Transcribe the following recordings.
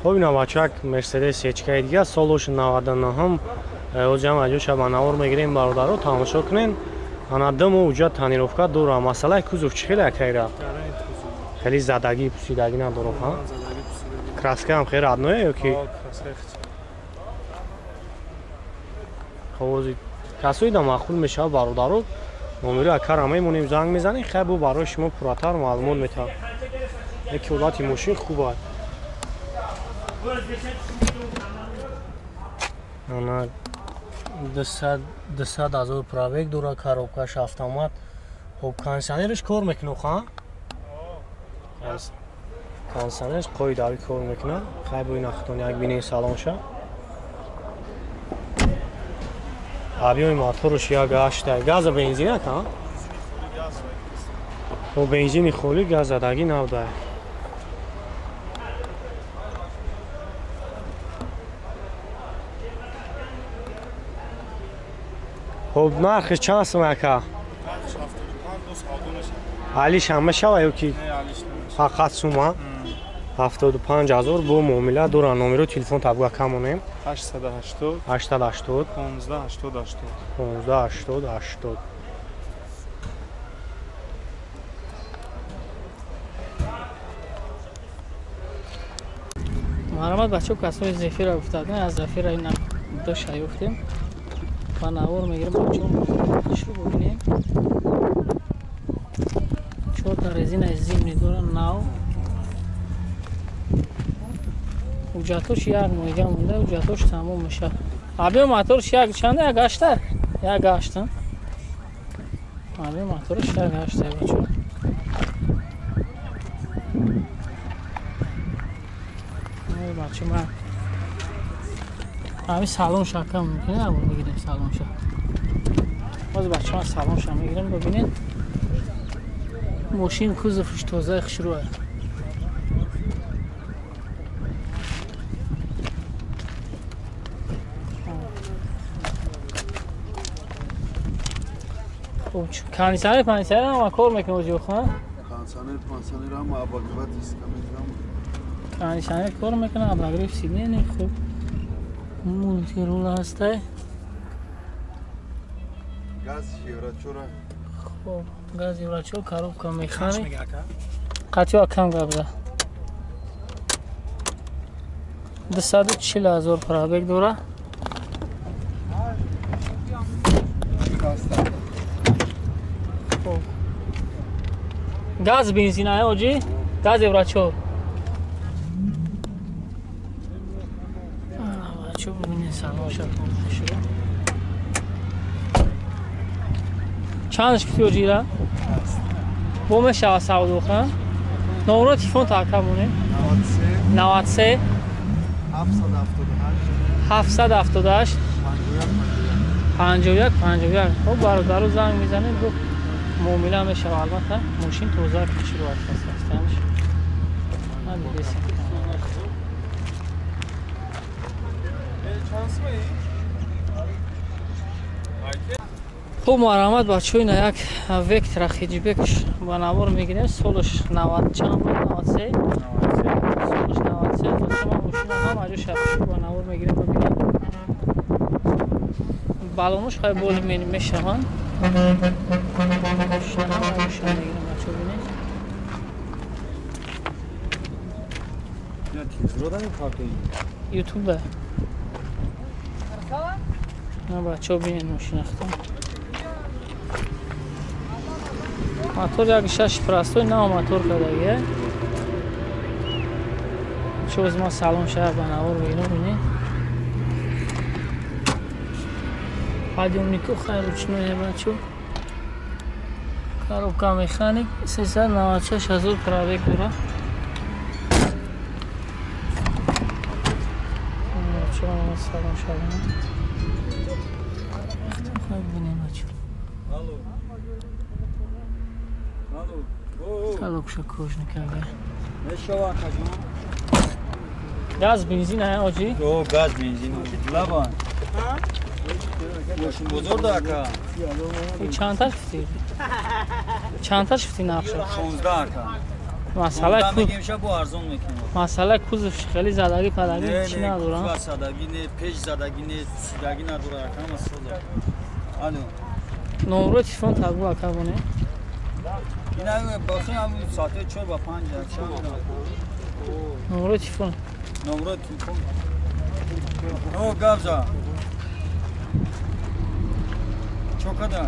Хоб ина бачак Мерседес ечкаи дига солош 99 ҳозирам аҷоша ба навор мегирем бародаро тамошо кунен. Ана димо уҷа тонировка дора. Масъалаи кузов чӣ хеле акайра? Хеле задагӣ пусидагӣ надорам ҳа? Краска ҳам хеле родное ё ки? Хоб касои да маъқул мешавад бародаро. Номери акара мемонем занг мезанем, хай бу барои шумо пурратар маълумот метавад. Яке ҳолати мошин хуб аст. Ана 200 000 пробег дора, коробкаш автомат. Хоб кондиционерش кор мекунад, ха? Кондиционерш қоидави кор мекунад. Хай бо ин ахтон як бинем салонша. Объёми моторш 1.8 газа бензин ака? Бо бензини холӣ газ задагӣ набуда. Хоб нархиш чанд сум ака? Алиш ҳам мешава ё ки фақат сума? 75 000 бо муомила дора. Номеро телефон табга камонем. 880 880 15 80 80 15 80 80. Марҳамат бачаҳо, касои Зефира гуфтад, аз Зефира ина ду шай гуфтем. Ба навор мегирем бачаҳо, шурӯъ бубинем. Чорта резинаи зимний дора нав. Ҳуҷҷатош як моҳига монда, ҳуҷҷатош тамом мешавад. Объём моторш як чанда? Як ҳашта? Як ҳашта. Объём моторш як ҳашта бачаҳо. Бача ман ҳамин салон шака мумкин аст бигирем салонша. Боз бача ман салонша мегирем, бибинед. Мошин кузовш тозаи хушрӯ аст. Кондиционер пансионер ҳама кор мекунад оҷоха? Кондиционер пансионер ҳама обогревать мекунам. Кондиционер кор мекунад, обогрев сиденье хуб. Мультирул ҳастай. Газ еврочора. Хуб, газ еврочор, коробка механик. Қатъиё кам гап зад. 240 000 пробег дора. Газ бензин ая оҷи? Газ еврочор. Бачо бибинед салонша шуд. Чандаш кути оҷира? Бо мешава савдоха? Номро телефон така монем. 93 778 51 51. Хоб бародару занг мезанем, гуфт муомила мешава албатта. Мошин тоза кушрӯ аст рафтанаш. Надидесем. Хуб марҳамат бачаҳо, ина як Вектра хеджбекш ба навор мегирем. Солаш 90 чанд буд? 93. Солаш 93. Дӯстон, ман мошина ҳам аҷо шахши ба навор мегирем, бибинем. Балонуш хай боли мешаванд. Мошина ҳам аҷо мегирем бачаҳо, бинед. Ютубе. На бачаҳо бинед мошина худам. Мотор як шаш простой нав мотор кардагия. Чоз ма салон шаҳр ба навор мегирем, бинед. Подъемнику хай ручное бачо. Коробка механик 396 000 пробег дора. Бачо салон шаҳр. Хай бинем бачо. Салокша кожник ага. Газ бензин ая оҷи? О, газ бензин. Лабан. Мошин бозор да ака. Чандта шуфти? Чандта шуфти нархша? 16 ака. Масъала мегем бо арзон мекунем. Масъала кузов хеле задаги падаги чӣ надора? Не, задаги не, пеш задаги не, сидаги надора, ҳама соза. Алло. Номро телефон табу ака боне. Ина бахи ҳам соати 4 ба 5 Номро телефон. Номро телефон. О, гавза. Чо када?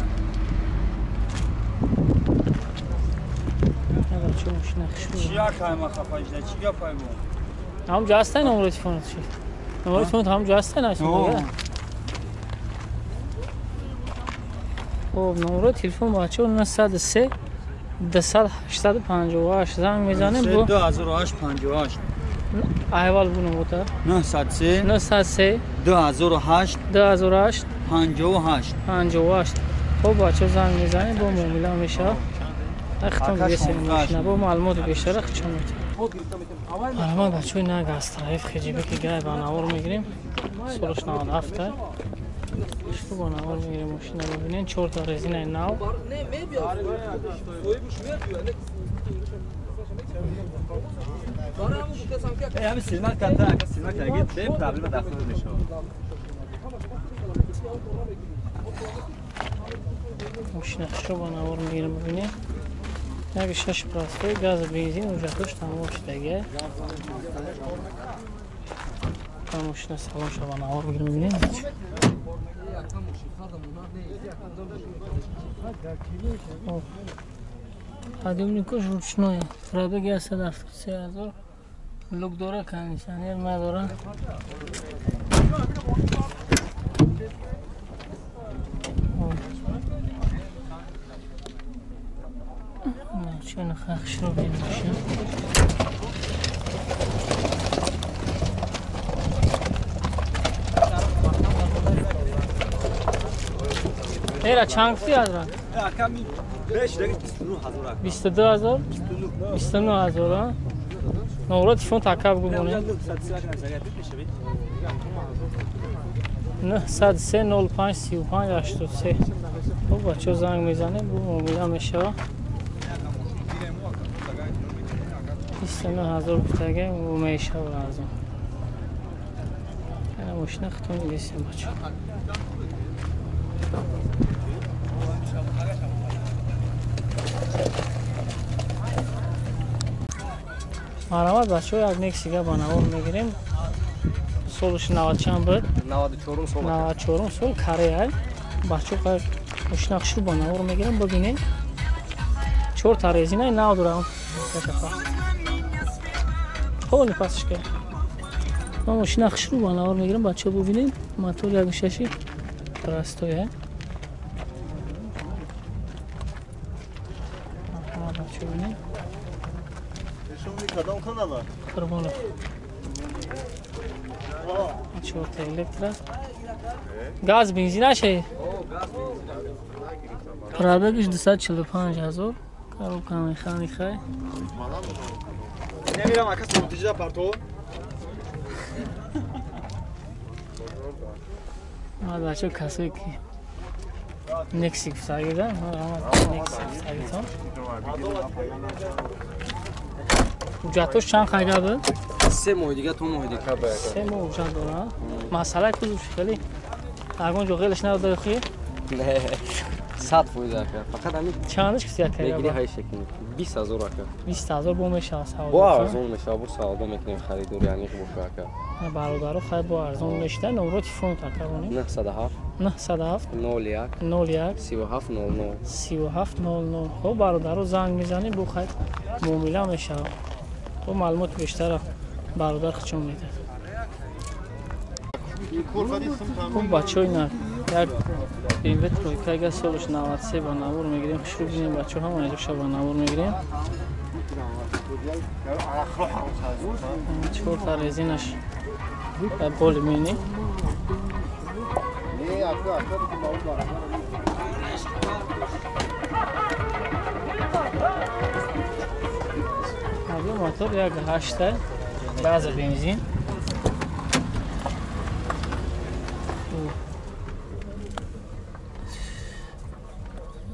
Ҳам ҷо ҳастай номро телефонат чи? Номро телефонат ҳам ҷо ҳастай на? Хоб, номро телефон бачаҳо 903 258 занг мезанем бо 2008 58. Аҳвол бу номрота 903 903 2008 2008 58 58. Хоб бачаҳо занг мезанем бо муомила мешавад. Ахтам бесем бо маълумоти бештара хучон метавонем. Марҳамат бачаҳои наг астраиф хиҷибе ки гай ба навор мегирем. Солаш 97 Шу ба навор мегирем мошина бибинем. 4 та резинаи нав. Мошина шу ба навор мегирем бибинем. Як шаш простой газ бензин ҳуҷҷатош тамом шудага. Мошина салон шава навор бигирем бибинем. Подъемникош ручной. Пробег 173 000. Люк дора, кондиционер надора. Чун хашро биношем. Эра чанд гуфти азра? 22 000? 29 000. Номро телефон такаб гумоне. 903 05 35 83. Хоб бачаҳо занг мезанем, бу муомила мешавад. 29 000 гуфтага мешавад арзон. Ана мошина хитон дидесем бачаҳо. Марҳамат бачаҳо, як нексига ба навор мегирем. Солаш 90 чанд буд? 94 сол. 94 сол Корея. Бачаҳо мошина хушрӯ ба навор мегирем, бибинем. 4 та резинаи нав дорам. Полный пасишка. Ма мошина хушрӯ ба навор мегирем, бачаҳо бибинем. Мотор 1.6 простой. Бачаҳо бибинем. Қурбонов. 4 та электро. Газ бензинаше? Пробегиш 245 000. Коробка механика. Намирам ака сомтижа парто. Ма бачаҳо касое ки Нексик фсагида, Нексик фсагитон. Ҳуҷҷатош чанд хайга буд? 3 моҳи дига то моҳи декабр. 3 моҳ ҳуҷҷат дора. Масъалаи кузов хеле ягон ҷо ғелаш надода хи? Не. 100% ака. Фақат ҳамин чандаш киси ака? Мегири ҳай шекни. 20 000 ака. 20 000 бо мешавад савдо. Бо арзон мешавад, бо савдо мекунем харидори аниқ боша ака. Бародаро хай бо арзон мешида. Номро телефон ака бонем. 907 907 01 01 37 00 37 00. Хоб бародаро занг мезанем, бо хай муомила мешавад. Хоб маълумоти бештара бародар хучон медиҳад. Хоб бачаҳо ина як BMW тройкага солаш 93 ба навор мегирем. Хушрӯ бинем бачаҳо, ҳама инҷоша ба навор мегирем. 4 та резинаш боли мени. Мотор 1.8 газа бензин.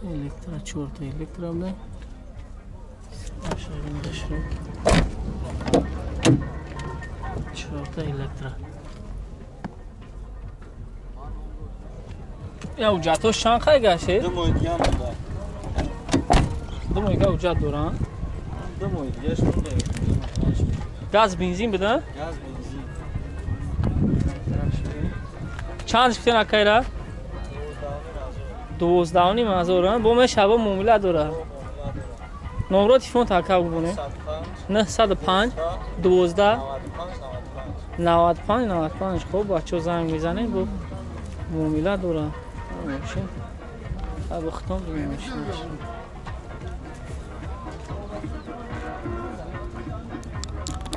Электро 4 та электро буда. хушрӯ. Чорта электро. Я ҳуҷҷатҳош чанд қай гашт? 2 моҳи дига монда. 2 моҳи дига ҳуҷҷат доранд? 2 моҳи дигаш монда. Газ бензин буда? Газ бензин. Чанд шифтен акайра? 12 5 ҳазор. Бо мешава муомила дора. Номро телефон така бубоне. 905 12 95 95. Хоб бачаҳо занг мезанем, бо муомила дора. Мошин. Аб хтом бинем мошин.